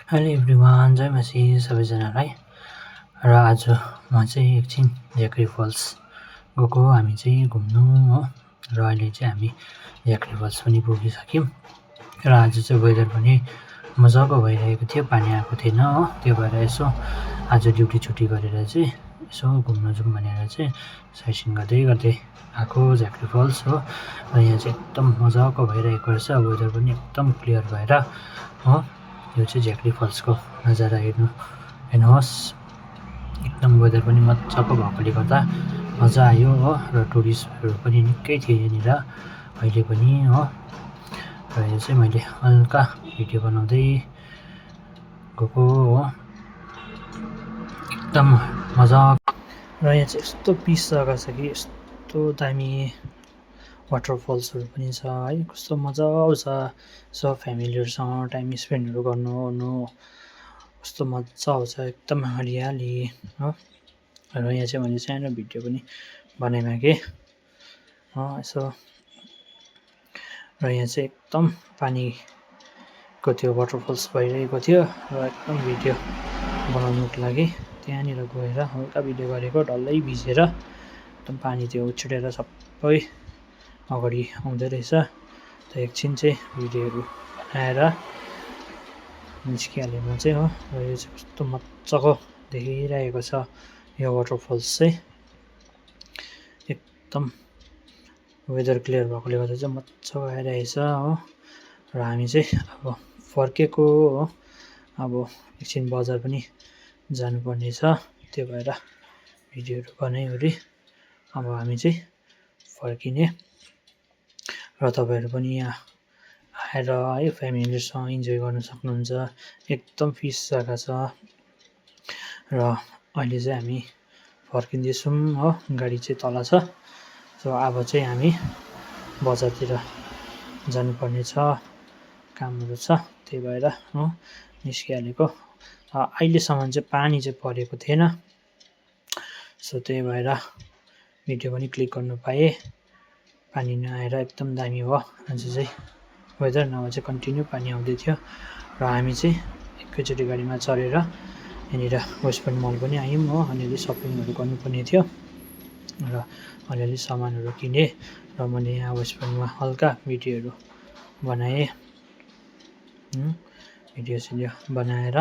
Hello everyone, जय मसी सबैजनालाई। र आज म चाहिँ एकछिन झाँक्री फल्स गएको। हामी चाहिँ घुम्नु हो र अहिले चाहिँ हामी झाँक्री फल्स पनि पुगिसक्यौँ। र आज चाहिँ वेदर पनि मजाको भइरहेको थियो, पानी आएको थिएन हो। त्यो भएर यसो आज ड्युटी छुट्टी गरेर चाहिँ यसो घुम्न जाउँ भनेर चाहिँ साइट गर्दै गर्दै आएको झाँक्री फल्स हो। र यहाँ चाहिँ एकदम मजाको भइरहेको रहेछ, वेदर पनि एकदम क्लियर भएर हो। यो चाहिँ झाँक्री फल्सको नजारा हेर्नुहोस्, एकदम वेदर पनि मजाको भएकोले गर्दा मजा आयो हो। र टुरिस्टहरू पनि निकै थियो यहाँनिर अहिले पनि हो। र यो चाहिँ मैले हल्का भिडियो बनाउँदै गएको हो, एकदम मजा। र यहाँ चाहिँ यस्तो पिस जग्गा छ कि यस्तो दामी वाटरफल्सहरू पनि छ है, कस्तो मजा आउँछ। सब फ्यामिलीहरूसँग टाइम स्पेन्डहरू गर्नु कस्तो मजा आउँछ, एकदम हरियाली हो। र यहाँ चाहिँ मैले सानो भिडियो पनि बनाइमागेँ यसो। र यहाँ चाहिँ एकदम पानीको त्यो वाटरफल्स भइरहेको थियो र एकदम भिडियो बनाउनुको लागि त्यहाँनिर गएर हल्का भिडियो गरेको, डल्लै भिजेर एकदम पानी त्यो उछिटेर सबै अगाडि आउँदै रहेछ। त एकछिन चाहिँ भिडियोहरू बनाएर निस्किहालेँ म चाहिँ हो। र यो चाहिँ कस्तो मजाको देखिरहेको छ यो वाटरफल्स चाहिँ, एकदम वेदर क्लियर भएकोले गर्दा चाहिँ मजाको आइरहेछ हो। र हामी चाहिँ अब फर्केको हो, अब एकछिन बजार पनि जानुपर्ने छ, त्यो भएर भिडियोहरू बनाइवरी अब हामी चाहिँ फर्किने। र तपाईँहरू पनि यहाँ आएर है फ्यामिलीसँग इन्जोय गर्न सक्नुहुन्छ, एकदम पिस जग्गा छ। र अहिले चाहिँ हामी फर्किँदैछौँ हो, गाडी चाहिँ तल छ। सो अब चाहिँ हामी बजारतिर जानुपर्ने छ, कामहरू छ, त्यही भएर हो निस्किहालेको। अहिलेसम्म चाहिँ पानी चाहिँ परेको थिएन, सो त्यही भएर भिडियो पनि क्लिक गर्नु पाएँ। पानी नआएर एकदम दामी भयो आज चाहिँ वेदर, नभए चाहिँ कन्टिन्यू पानी आउँदै थियो। र हामी चाहिँ एकैचोटि गाडीमा चढेर यहाँनिर वेस्ट पोइन्ट मल पनि आयौँ हो। अलिअलि सपिङहरू गर्नुपर्ने थियो र अलिअलि सामानहरू किनेँ र मैले यहाँ वेस्ट पोइन्टमा हल्का भिडियोहरू बनाएँ, भिडियो सिडियो बनाएर।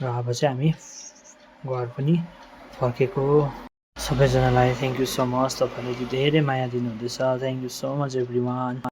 र अब चाहिँ हामी घर पनि फर्केको। सबैजनालाई थ्याङ्क यू सो मच, तपाईँहरूले धेरै माया दिनुहुँदैछ। Thank you so much everyone.